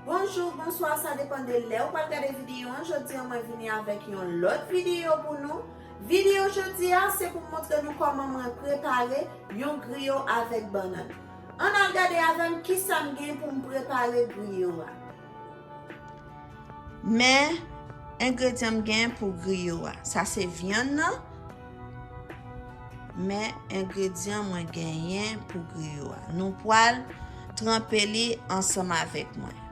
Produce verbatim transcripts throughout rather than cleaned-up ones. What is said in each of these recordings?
Bonjou, bonswa, sa depann de lè ou pral gade videyo an. Jodi a mwen vini avèk yon lòt videyo pou nou. Videyo jodi a se pou m montre nou kòman mwen prepare yon griyo avèk bannann. Ann al gade avè m kisa m gen pou m prepare griyo a. Men engredyan m gen pou griyo a. Sa se vyann nan. Men engredyan mwen genyen pou griyo a. Nou pral tranpe li ansanm avèk mwen.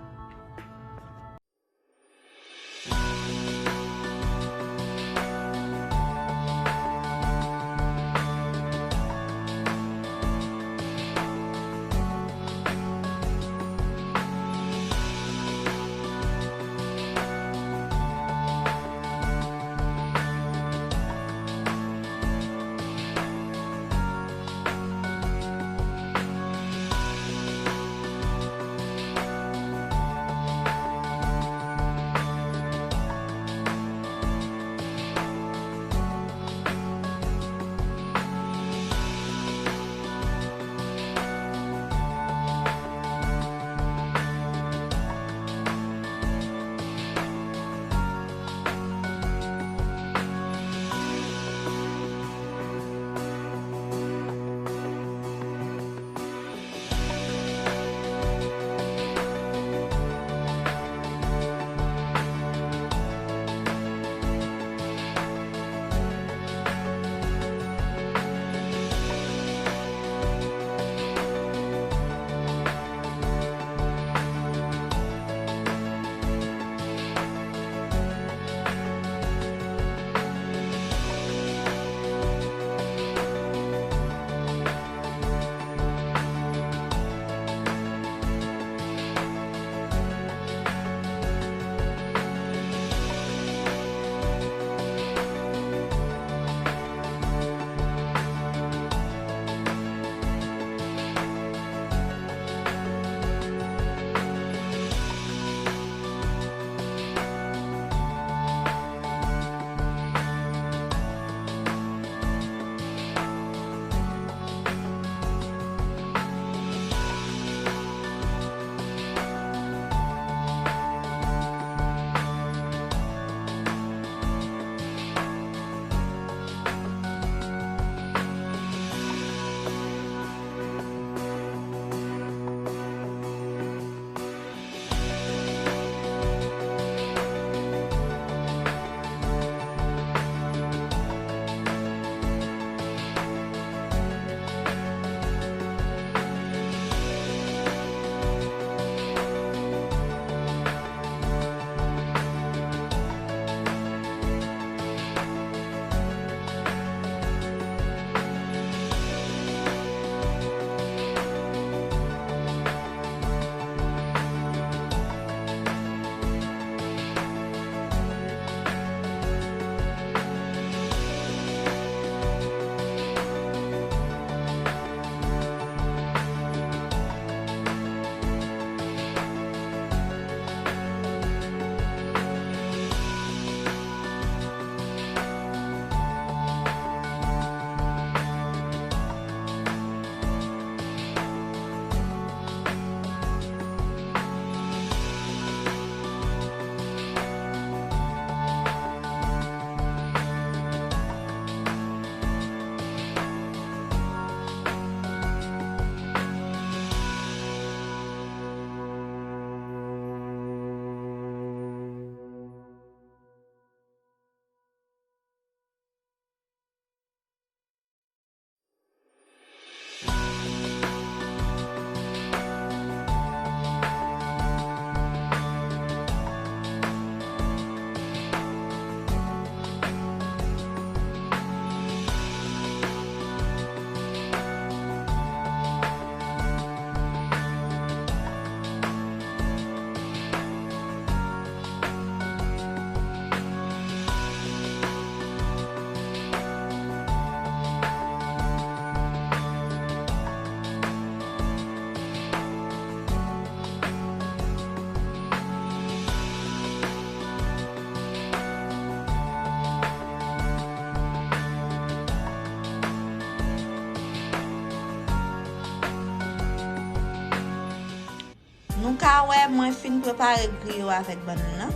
Nou ka wè mwen fin prepare griyo avèk bannann nan.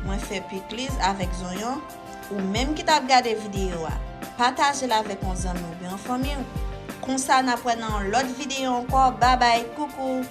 Mwen fè pikliz avèk zonyon. Ou menm ki t ap gade videyo a, pataje l avèk yon zanmi oubyen yon fanmi w. Konsa n ap wè nan yon lòt videyo ankò. Babay, koukou!